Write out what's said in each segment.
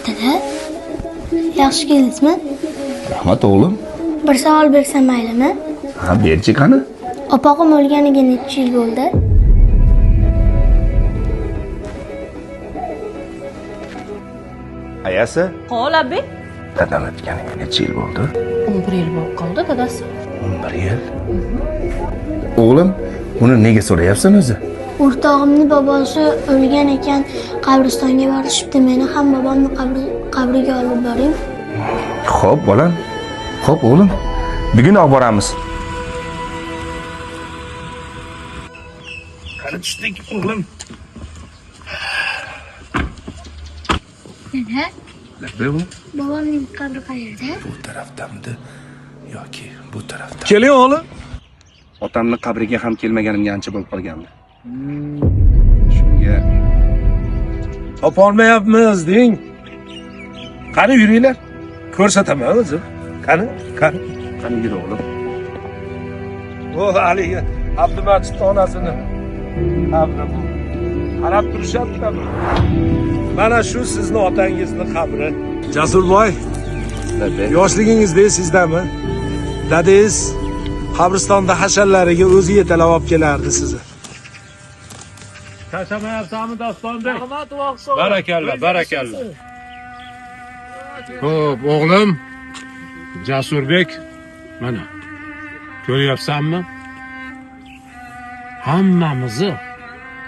Dada, yaxshi keldingizmi? Rahmat o'g'lim. Bir savol bersam maylimi? Ha, berchi qani? Opog'im o'lganiga necha yil bo'ldi? Ayasi? Labbay. Dadam o'tganiga necha yil bo'ldi? 11 yil bo'lib qoldi dadasi. 11 yil. O'g'lim, uni nega so'rayapsan o'zi? O'rtog'imni bobosi o'lgan ekan, qabristonga borishibdi. Meni ham bobomni qabriga olib boring. Xo'p, bolam. Xo'p, o'g'lim. Bugun olib boramiz. Qani tushdik, o'g'lim. Dada, Labbay o'g'lim. bobomning qabri qayerda? Bu tarafdamidi yoki bu tarafda? Keling o'g'lim. Otamni qabriga ham kelmaganimga ancha bo'lib qolgandi. Shunga Topolmayapmiz deng. Qani yuringlar. Ko'rsataman o'zim. Qani, qani. Qani yur o'g'lim. Bu haligi Abdumajid onasini qabri bu. Qarab turishyapti. Mana shu sizni otangizni qabri. Jasurboy, yoshligingizda esingizdami? Dadangiz qabristonda hasharlariga o'zi yetalab olib kelardi sizni. Charchamayapsanmi Dostonbek? Rahmat. Barakalla, barakalla. Xo'p, o'g'lim Jasurbek, mana ko'ryapsanmi? Hammamizni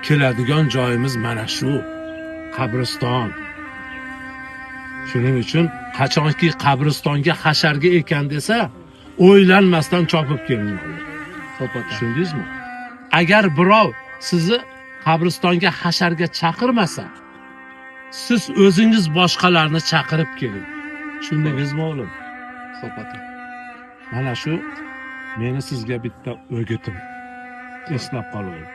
keladigan joyimiz mana shu qabriston. Shuning uchun qachonki qabristonga hasharga ekan desa, o'ylanmasdan chopib keling. Tushundingizmi? Agar birov sizni qabristonga hasharga chaqirmasa, siz o'zingiz boshqalarni chaqirib keling. Tushundingizmi o'g'lim? Mana shu meni sizga bitta o'gitim. Eslab qoling.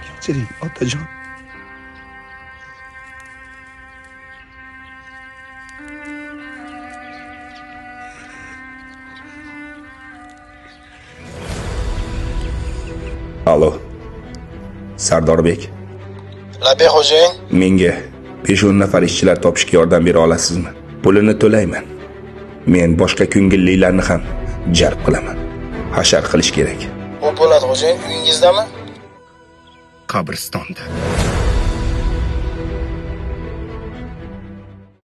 Kechiring, otajon. Alo. Sardorbek, Labbay xo'jayin. Menga 5-10 nafar ishchilar topishga yordam bera olasizmi? Pulini to'layman. Men boshqa ko'ngillilarni ham jalb qilaman. Hashar qilish kerak. Xo'p bo'ladi xo'jayin, uyingizdami? Qabristonda.